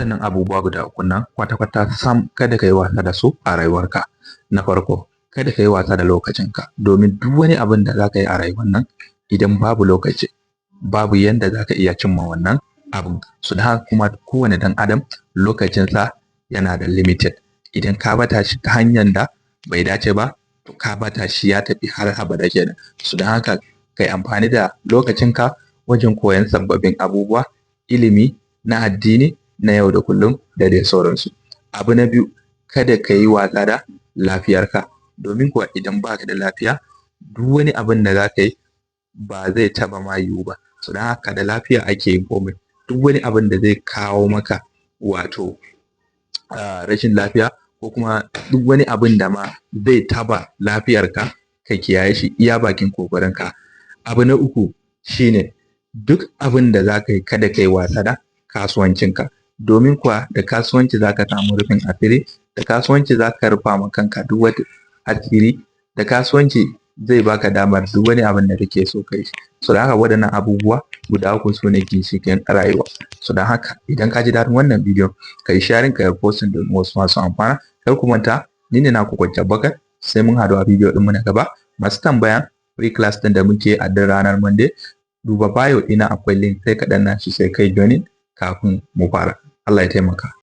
Waɗannan abubuwa guda uku nan kwata-kwata sam kada ka yi wasa da su a rayuwarka. Na farko, kada ka yi wasa da lokacinka, domin duk wani abin da za ka yi a rayuwar nan, idan babu lokaci, babu yanda za ka iya cimma wannan abin. So don haka kuma kowane ɗan adam lokacinsa yana da limited. Idan ka ɓata shi ta hanyar da bai dace ba, to ka ɓata shi, ya tafi har abada kenan. So don haka ka yi amfani da lokacinka wajen koyon sababbin abubuwa, ilimi na addini, na yau da kullum, da dai sauransu. Abu na biyu, kada ka yi wasa da lafiyarka, domin kuwa idan baka da lafiya, duk wani abin da za ka yi ba zai taɓa ma yiwu ba. So don haka da lafiya ake yin komai. Duk wani abin da zai kawo maka wato rashin lafiya, ko kuma duk wani abin da ma zai taɓa lafiyarka, ka kiyaye shi iya bakin ƙoƙarinka. Abu na uku shine, duk abin da za ka yi, kada ka yi wasa da kasuwancinka, domin kuwa da kasuwanci za ka samu rufin asiri, da kasuwanci za ka rufa ma kanka duk wata asiri, da kasuwanci zai baka damar duk wani abin da kake so ka yi. So don haka waɗannan abubuwa guda uku su ne ginshiƙin rayuwa. So don haka idan ka ji daɗin wannan bidiyon, ka yi sharing, ka yi posting domin wasu masu amfana. Kar ku manta, ni ne naku Coach Abubakar. Sai mun haɗu a bidiyo ɗinmu na gaba. Masu tambaya, free class ɗin da muke a duk ranar Monday, duba bio ɗina, akwai link, sai ka danna shi, sai kai joining kafin mu fara. Allah ya taimaka.